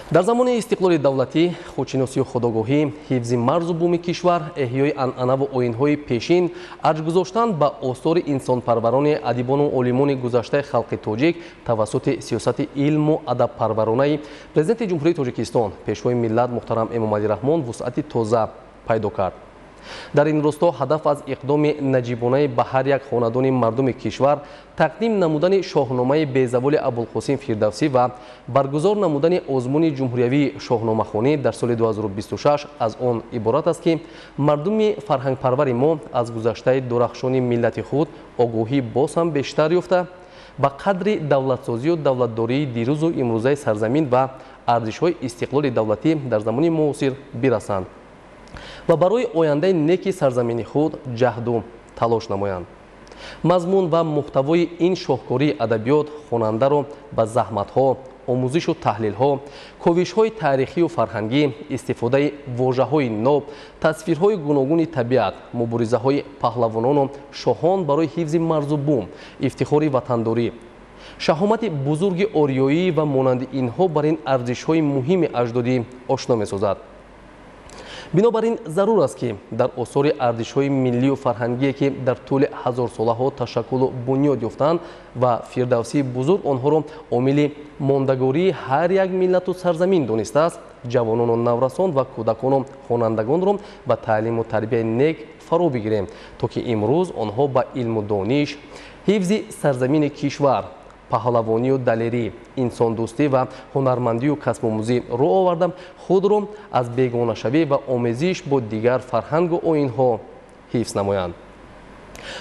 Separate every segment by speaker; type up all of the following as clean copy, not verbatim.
Speaker 1: Дар замони истиқлоли давлатӣ, худшиносию худогоҳӣ, ҳифзи марзу буми кишвар, эҳёи анъанаву оинҳои пешин, арҷ гузоштан ба осори инсонпарварони адибону олимони гузаштаи халқи тоҷик тавассути сиёсати илму адабпарваронаи Президенти Ҷумҳурии Тоҷикистон, Пешвои миллат муҳтарам Эмомалӣ Раҳмон вусъати тоза пайдо кард. Дар ин росто ҳадаф аз иқдоми наҷибонаи ба ҳар як хонадони мардуми кишвар тақдим намудани Шоҳномаи безаволи Абулқосим Фирдавсӣ ва баргузор намудани озмуни ҷумҳуриявии шоҳномахонӣ дар соли 2026 аз он иборат аст, ки мардуми фарҳангпарвари мо аз гузаштаи дурахшони миллати худ огоҳӣ боз ҳам бештар ёфта, ба қадри давлатсозию давлатдории дирӯзу имрӯзаи сарзамин ва арзишҳои истиқлоли давлатӣ дар замони муосир бирасанд ва барои ояндаи неки сарзамини худ ҷаҳду талош намоянд. Мазмун ва муҳтавои ин шоҳкории адабиёт хонандаро ба заҳматҳо, омӯзишу таҳлилҳо, ковишҳои таърихию фарҳангӣ, истифодаи вожаҳои ноб, тасвирҳои гуногуни табиат, муборизаҳои паҳлавонону шоҳон барои ҳифзи марзу бум, ифтихори ватандорӣ, шаҳомати бузурги ориёӣ ва монанди инҳо бар ин арзишҳои муҳими аҷдодӣ ошно месозад. Бинобар ин зарур аст, ки дар осори арзишҳои миллию фарҳангие, ки дар тӯли ҳазорсолаҳо ташаккулу бунёд ёфтанд ва Фирдавсии бузург онҳоро омили мондагории ҳар як миллату сарзамин донистааст, ҷавонону наврасон ва кӯдакону хонандагонро ба таълиму тарбияи нек фаро бигирем, то ки имрӯз онҳо ба илму дониш, ҳифзи сарзамини кишвар, паҳлавонию далерӣ, инсондӯстӣ ва ҳунармандию касбомӯзӣ рӯ оварда, худро аз бегонашавӣ ва омезиш бо дигар фарҳангу оинҳо ҳифз намоянд.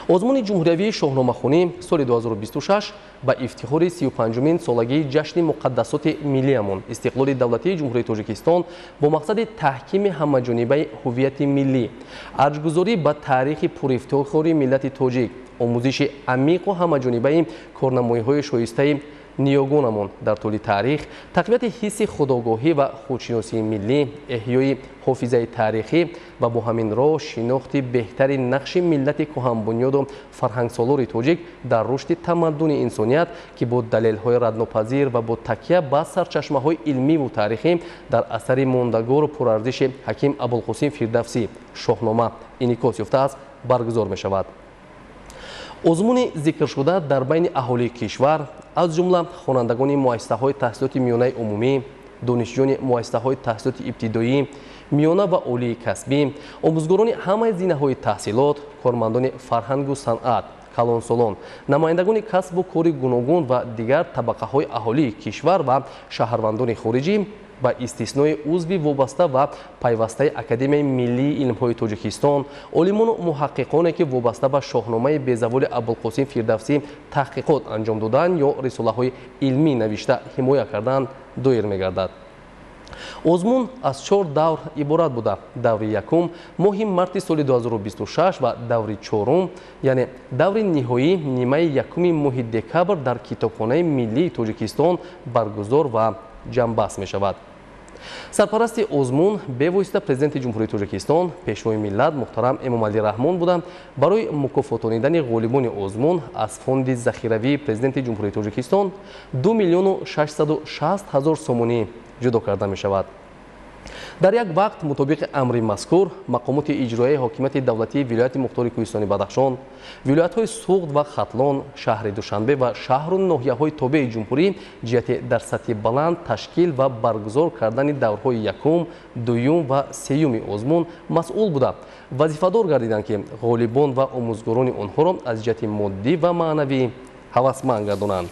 Speaker 1: Озмуни ҷумҳуриявии шоҳномахонӣ соли 2026 ба ифтихори 35-умин солагии ҷашни муқаддасоти миллиамон, истиқлоли давлатии Ҷумҳурии Тоҷикистон, бо мақсади таҳкими ҳамаҷонибаи ҳуввияти миллӣ, арҷгузорӣ ба таърихи пурифтихори миллати тоҷик, омӯзиши амиқу ҳамаҷонибаи корнамоиҳои шоистаи ниёгонамон дар тӯли таърих, тақвияти ҳисси худогоҳӣ ва худшиносии миллӣ, эҳёи ҳофизаи таърихӣ ва бо ҳамин роҳ шинохти беҳтари нақши миллати кӯҳанбунёду фарҳангсолори тоҷик дар рушди тамаддуни инсоният, ки бо далелҳои раднопазир ва бо такя ба сарчашмаҳои илмиву таърихӣ дар асари мондагору пурарзиши ҳаким Абулқосим Фирдавсӣ «Шоҳнома» инъикос ёфтааст, баргузор мешавад. Озмуни зикршуда дар байни аҳолии кишвар, аз ҷумла хонандагони муассисаҳои таҳсилоти миёнаи умумӣ, донишҷӯёни муассисаҳои таҳсилоти ибтидоӣ, миёна ва олии касбӣ, омӯзгорони ҳамаи зинаҳои таҳсилот, кормандони фарҳангу санъат, калонсолон, намояндагони касбу кори гуногун ва дигар табақаҳои аҳолии кишвар ва шаҳрвандони хориҷӣ, ба истиснои узви вобаста ва пайвастаи Академияи миллии илмҳои Тоҷикистон, олимону муҳаққиқоне, ки вобаста ба Шоҳномаи безаволи Абулқосим Фирдавсӣ таҳқиқот анҷом доданд ё рисолаҳои илмӣ навишта ҳимоя карданд, доир мегардад. Озмун аз чор давр иборат буда, даври якум моҳи марти соли 2026 ва даври чорум, яъне даври ниҳоӣ, нимаи якуми моҳи декабр дар Китобхонаи миллии Тоҷикистон баргузор ва ҷамъбаст мешавад. Сарпарасти озмун бевосита Президенти Ҷумҳурии Тоҷикистон, Пешвои миллат муҳтарам Эмомалӣ Раҳмон буда, барои мукофотонидани ғолибони озмун аз фонди захиравии Президенти Ҷумҳурии Тоҷикистон 2 660 000 сомонӣ ҷудо карда мешавад. Дар як вақт, мутобиқи амри мазкур, мақомоти иҷроияи ҳокимияти давлатии вилояти мухтори Кӯҳистони Бадахшон, вилоятҳои Суғд ва Хатлон, шаҳри Душанбе ва шаҳру ноҳияҳои тобеи ҷумҳурӣ ҷиҳати дар сатҳи баланд ташкил ва баргузор кардани даврҳои якум, дуюм ва сеюми озмун масъул буда, вазифадор гардиданд, ки ғолибон ва омӯзгорони онҳоро аз ҷиҳати моддӣ ва маънавӣ ҳавасманд гардонанд.